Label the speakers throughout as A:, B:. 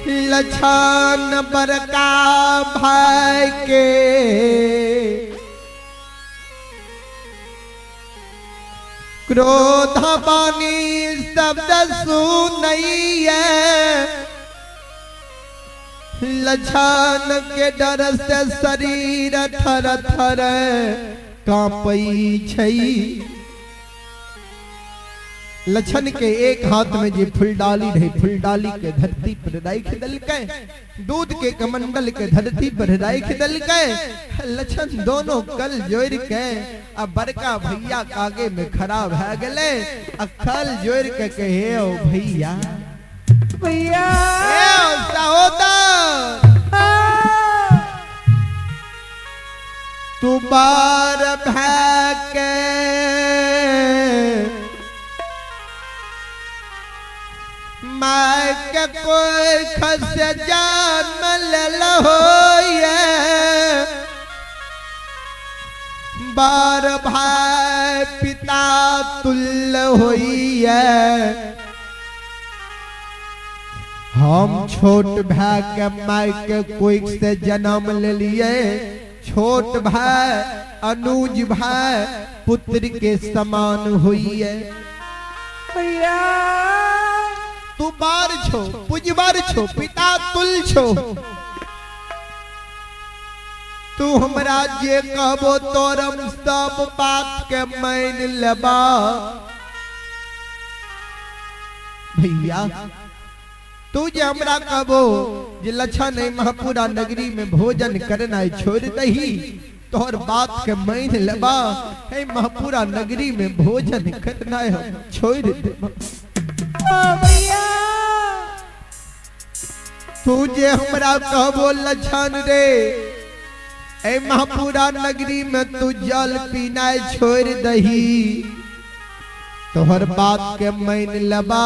A: लछन बड़का भाई के क्रोध बानी शब्द सुनैया लछन के डर से शरीर थर थर कांपई छै। लछन के एक हाथ में जे फुलडाली रहे फुलडाली के धरती पर राख दलकै, दूध के कमंडल के धरती पर राख दलकै। लछन दोनों कल जोड़ के आ बड़का भैया आगे में खड़ा भए गेलै आ कल जोड़ के कहे ओ भैया
B: भैया
A: सहोदर तू बार भए के my के कोई खस जन्म लेलहो बार भाई पिता तुल्य होइए। हम छोट भाई के my के कोई से जन्म ले लिए, छोट भाई अनुज भाई पुत्र के समान होइए।
B: भैया
A: तू बार छो पुजबार छो पिता तुल छो, तू हमरा जे कहबो तोरम सब बात के मान लेबा। भैया तू जे हमरा कहबो जे लछन महापुरा नगरी में भोजन करना छोड़ दही तोहर बात के मान लेबा, हे महापुरा नगरी में भोजन करना छोड़ देबा।
B: भैया
A: तू जे हमरा कहबो लछन रे ए महापुरा नगरी में तू जल पीना छोड़ दही तोहर बात के मान लेबा,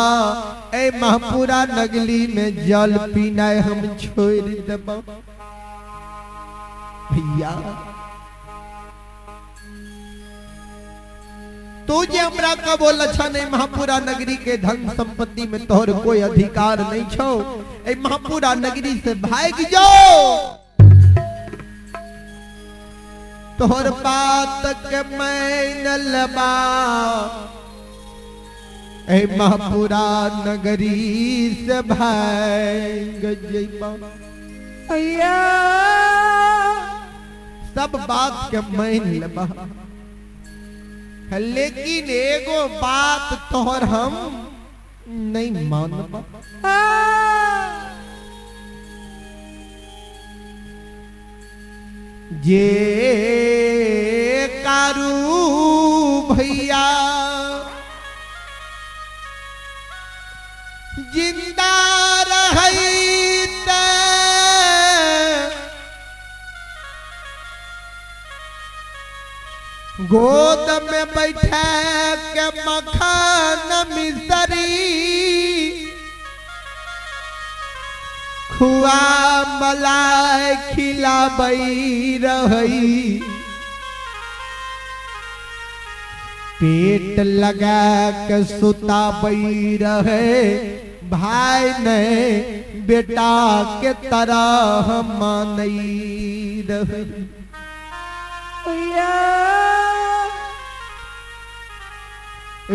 A: ए महापुरा नगरी में जल पीना हम छोड़ देबा। भैया तू जे हमरा कहबो लछन महापुरा नगरी के धन संपत्ति में तोहर कोई अधिकार नहीं छो, ए महापुरा नगरी से भाग जाओ तोहर बात के मान लेबा, ए महापुरा नगरी से भाग जइबा।
B: भैया
A: सब बात के मान लेबा, लेकिन एगो बात तोहर हम नहीं मानबा। जे कारू भैया जिंदा रहते गोद में बैठे के मखान मिसरी खुआ मलाई खिलाबई रही, पेट लगा के सुताबई रहे, भाई ने बेटा के तरह मानई रहे।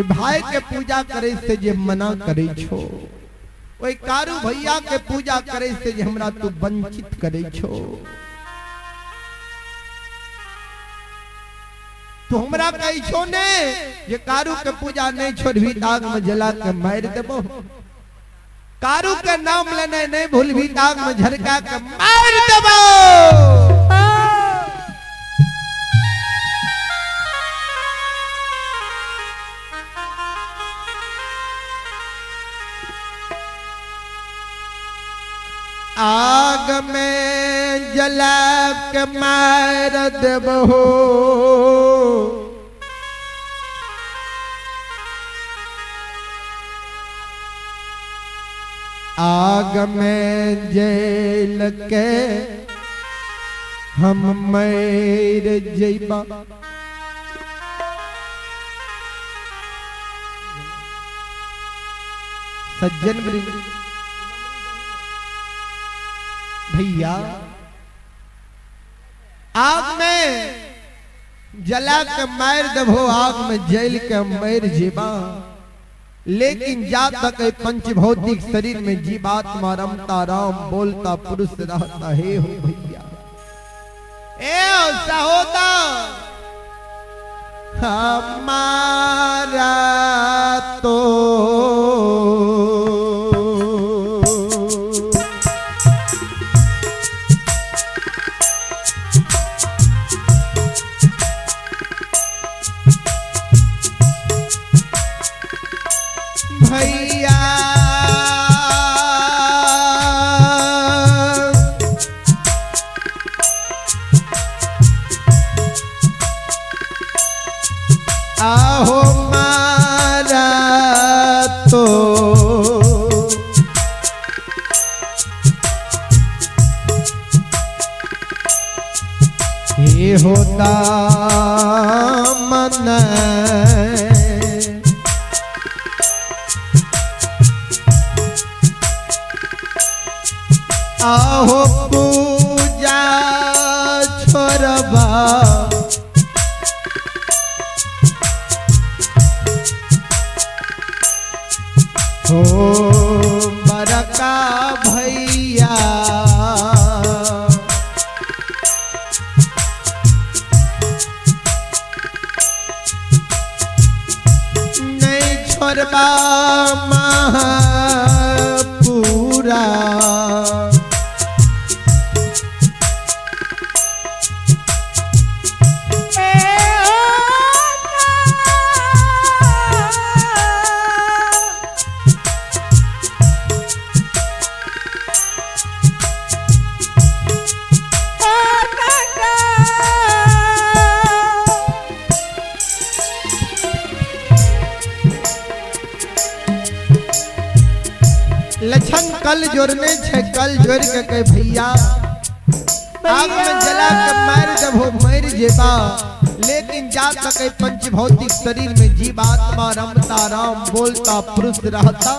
A: भाई के पूजा करे से जे मना करे छो, ओई कारू भैया के पूजा करे से जे हमरा तू वंचित करे छो, तो हमरा कही छो ने जे कारू के पूजा नहीं छोड़बी आग में जला के मार देबो, कारू के नाम लेने नहीं भूलबी आग में झरका के मार देबो। आग में जला के मार देबो, आग में जल के हम मर जइबा। सज्जन वृंद भैया आग में जला के मार दबो, आग में जल के मर जेबा, लेकिन जा तक पंच भौतिक शरीर में जीवात्मा रमता राम बोलता पुरुष रहता है। हो भैया ए सहोदा हमारा तो भैया आहो मारा तो ये होता मन आहो पूजा छोड़बा हो बरका भैया नहीं छोड़बा महापूरा लक्षण कल जोड़ने छे, कल जोड़ के कह भैया आग में जला के मार दबो मर जेबा, लेकिन जा तक पंच भौतिक शरीर में जीवात्मा रमता राम बोलता पुरुष रहता,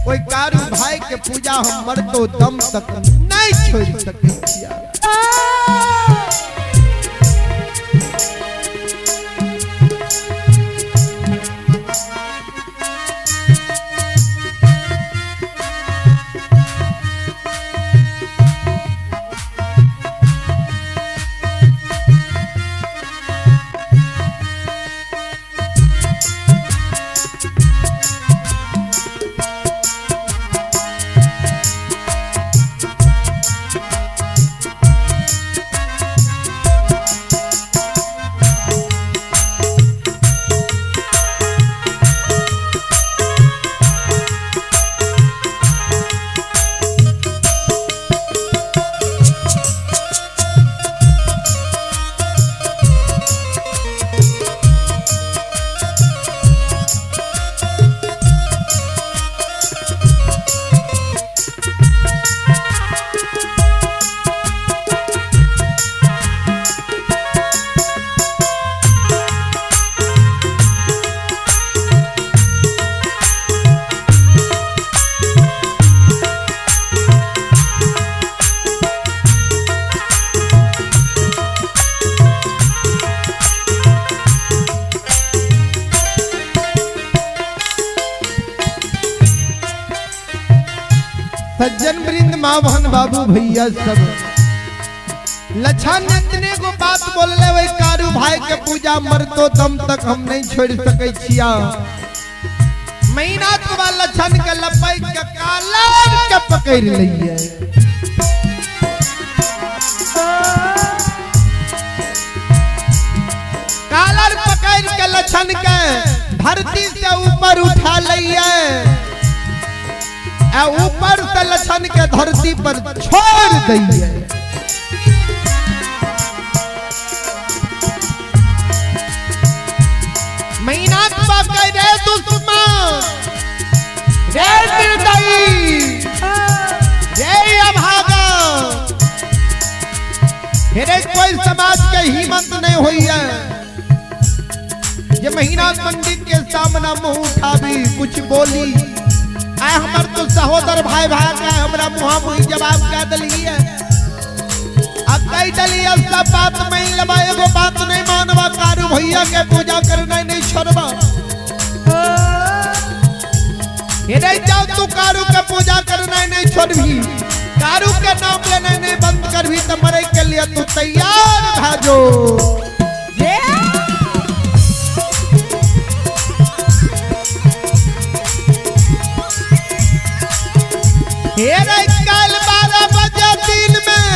A: कोई कारू भाई के पूजा हम मरतो दम तक नहीं छोड़ सके। सज्जन वृंद माँ बहन बाबू भैया सब लछन इतने को बात बोलले वही कारू भाई के पूजा मरतो दम तक हम नहीं छोड़ सके छिया। महीना के बाद लछन के लपैक के कालर के पकड़ लिये। कालर पकड़ के लछन के धरती से ऊपर उठा लिये, ऊपर से लछन के धरती पर छोड़ दिए। महीना कह रे दुश्मन, रे निर्दयी, रे अभागा, हेरे कोई समाज के हिम्मत नहीं हुई है ये महीना पंडित के सामना मुंह उठावी कुछ बोली। आय हमर तो सहोदर भाई भाई के हमरा मुहा मुही जवाब कह दलिए। अब कह दलिए सब बात नहीं लबा, एगो बात नहीं मानवा, कारू भैया के पूजा करना नहीं छोड़बा। ये नहीं जाओ तू कारू के पूजा करना नहीं छोड़बी, कारू के नाम लेना नहीं बंद करबी तो मरे के लिए तू तैयार भाजो। कल 12 बजे दिन में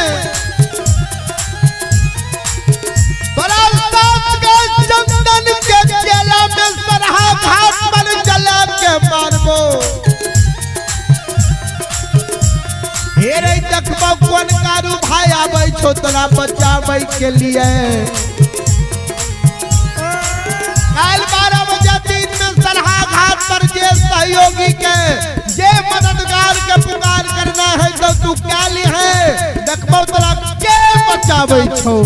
A: चंदन के चेला में सरहा घाट पर जला के मारबो। हे रे देखबो कोन कारू भाई आबै छो तोरा बचाबै के लिए। कल 12 बजे दिन में सरहा घाट पर जे सहयोगी के जे मददगार के पुकार करना है तो तू क्या ली है, देखबो तोरा के बचाबै छो।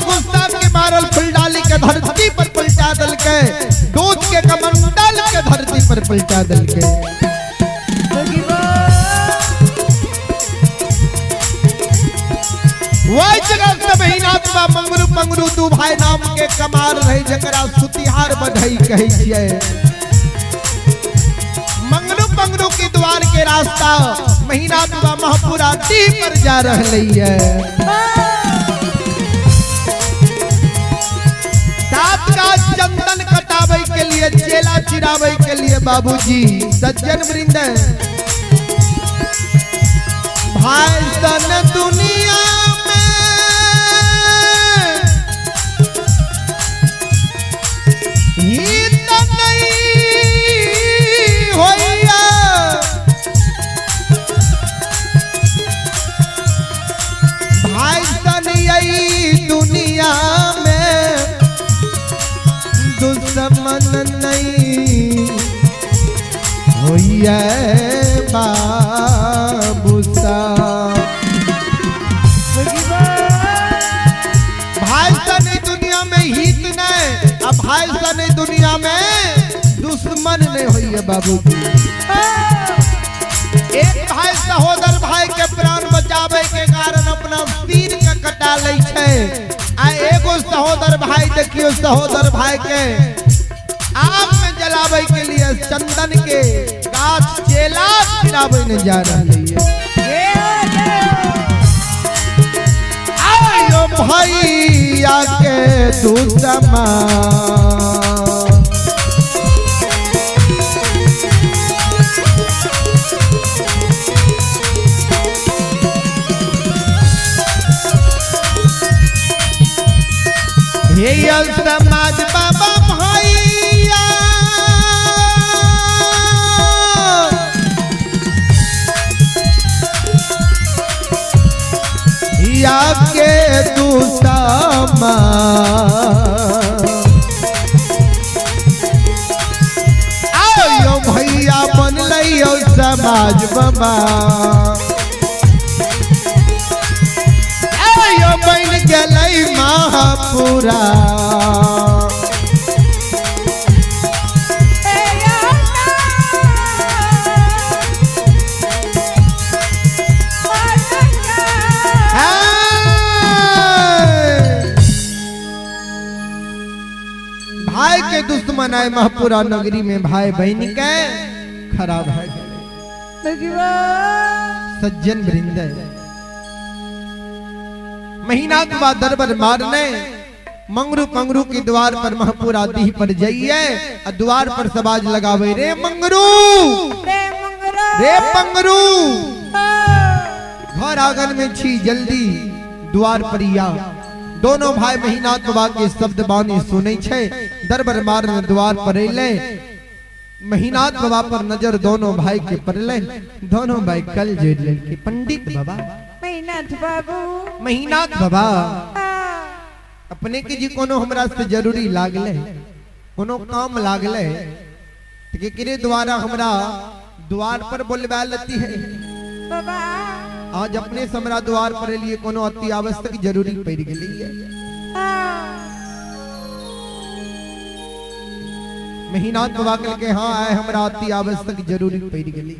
A: गुस्सा के मारल फुलडाली के धरती पर पलटा दल के, दूध के कमंडल के धरती पर पलटा दल के। वही जगह से महीनाथ बा मंगरू पंगरू दू भाई नाम के कमार रहे, जकरा सुतिहार बढ़ई कहै छियै। मंगरू पंगरू के द्वार के रास्ता महीनाथ बा महपुरा टी पर जा रहलै है। चंदन कटावे के लिए, चेला चिरावे के लिए बाबूजी सज्जन वृंद भाई सन दुनिया में हित नहीं होइया, भाई सन यही दुनिया में दुश्मन नहीं होइए बाबू साहब। भाई सन दुनिया में हित नहीं, अब भाई सन दुनिया में दुश्मन नहीं होइए बाबू। एक भाई सहोदर भाई के प्राण बचावे के कारण अपना सिर के कटा लै छै, आ एगो सहोदर भाई देखियो सहोदर भाई के आग में जलावे के लिए चंदन के गाछ चेला गिरावे ने जा रहे है। आयो भैया के दुश्मन समाज बाबा भैया या के दुश्मन आयो भैया बन लियो समाज बाबा, आयो बन गेलै महापुरा। भाई के दुश्मन आए महपुरा नगरी में भाई बहन के खराब है। सज्जन वृंद महीना के बाद दरबर मारने मंगरू पंगरू के द्वार पर महपुरा दीह पर जाइए और द्वार पर समाज लगावे, रे मंगरू रे पंगरू घर आंगन में छी जल्दी द्वार पर या। दोनों भाई महीना बाबा के शब्द बानी सुनै छै, दरबर मारने द्वार पर अयलै, महीनाथ बाबा पर नजर दोनों भाई के पड़लै, दोनों भाई कल जोड़ लेलकै। पंडित बाबा
B: महीनाथ बाबू
A: महीनाथ बाबा अपने के जी कोनो हमरा से जरूरी लागले, कोनो काम लागले तो केकरे द्वारा हमरा द्वार पर बोलवा लेती है
B: बाबा।
A: आज अपने से हमरा द्वार पर लिए कोनो अति आवश्यक जरूरी पड़ गेलै है। महीनाथ बाबा कहलकै हाँ आइ हमरा अति आवश्यक जरूरी पड़ि गेलै।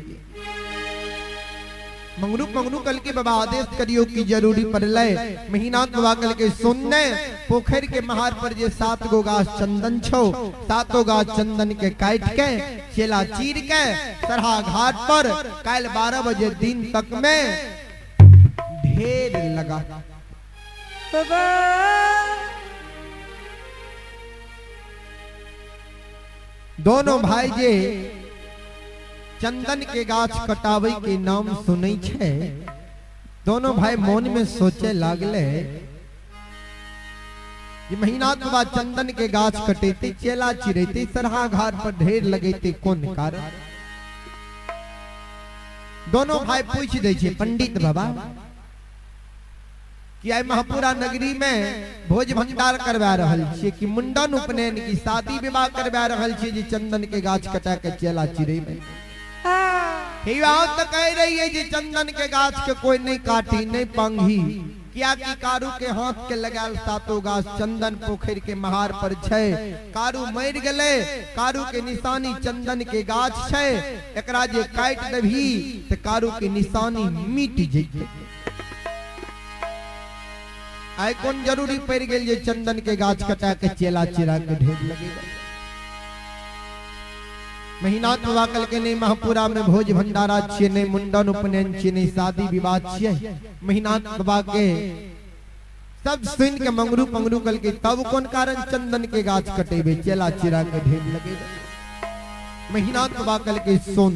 A: मंगरू मंगरू कल के बाबा आदेश करियो कि जरूरी पड़लै। महीनाथ बाबा कहलकै सुनने पोखरि के महार पर जे 7 गो गाछ चंदन छौ, 7 गाछ चंदन के काट के चेला चीर के सरहा घाट पर काल्हि 12 बजे दिन तक में ढेर लगा।
B: बाबा
A: दोनों भाई जे चंदन के गाछ कटावे के नाम सुनै छै, दोनों भाई मन में सोचे लागले कि महीनाथ बाबा चंदन के गाछ कटेते, चेला चिरेते, सरहा घाट पर ढेर लगेते, कोन कारण? दोनों भाई पूछ दै छै पंडित बाबा कि आइ महापुरा नगरी में भोज भंडार करवा रहल छियै कि मुंडन उपनयन की शादी विवाह करवा रहल छियै जे चंदन के गाछ कटा के चेला चिरेबै? तो कह रही है जे चंदन के गाछ के कोई नहीं काटी नहीं पंघी, किया कि कारू के हाथ के लगाल 7 गाछ चंदन पोखर के महार पर छै, कारू मर गेलै, कारू के निशानी चंदन के गाछ छै, एकरा जे काटि देबही त कारू के निशानी मिट जैतै। आइ कोन जरूरी पड़ि गेल जे चंदन के गाछ कटा के चेला चिरा के ढेर लगेबै? महीनाथ बाबा कहलकै नहीं महापुरा में भोज भंडारा छियै, नहीं मुंडन उपनयन छियै, नहीं शादी विवाह छियै। महीनाथ बाबा के सब सुन के मंगरू पंगरू कहलकै तब कोन कारण चंदन के गाछ कटेबै, चेला चिरा के ढेर लगेबै? महीनाथ बाबा कहलकै सुन,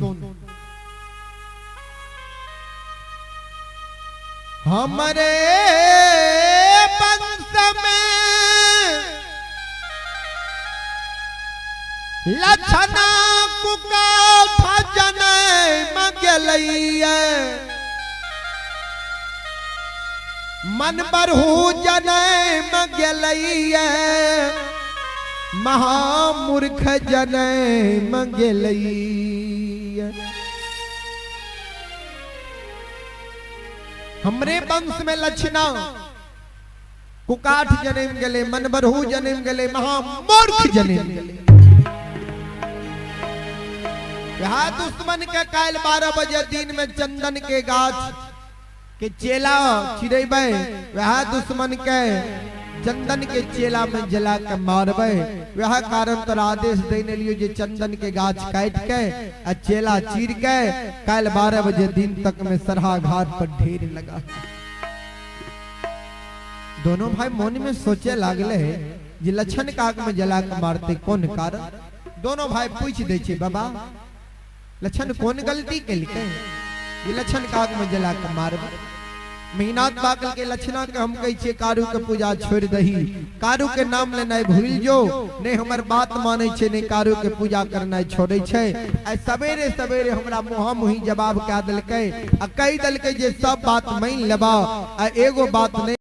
A: हमरे वंश में लछना कुकाठ जनम गेलैया, मन बरहू जनम गेलैया, महामूर्ख जनम गेलैया। हमरे वंश में लछना कुकाठ जनम गेलै, मन बरहू जनम गेलै, महामूर्ख जनम गेलै। यहाँ दुश्मन के काल्हि 12 बजे दिन में चंदन के गाछ के चेला चिरेबै, वह दुश्मन के चंदन के चेला में जला के मारबै। वह कारण तोरा आदेश देने लियो जे चंदन के गाछ काट के आ चेला चीर के काल्हि 12 बजे दिन तक में सरहा घाट पर ढेर लगा। दोनों भाई मन में सोचे लागले जे लछन काग में जला के मारते कोन कारण? दोनों भाई पूछ दै छै बाबा लछन कोन गलती केलकै जे लछन काग में जला के मारबै? महीनाथ बाबा के लछना के हम कहै छियै कारू के पूजा छोड़ दही, कारू के नाम लेनाइ भूल जो, नहीं हमर बात मानै छै, नहीं कारू के पूजा करनाइ छोड़ै छै। आइ सवेरे सवेरे हमरा मुँहा मुही जवाब कह देलकै आ कहि देलकै जे सब बात मान लेबा आ एगो बात नहीं।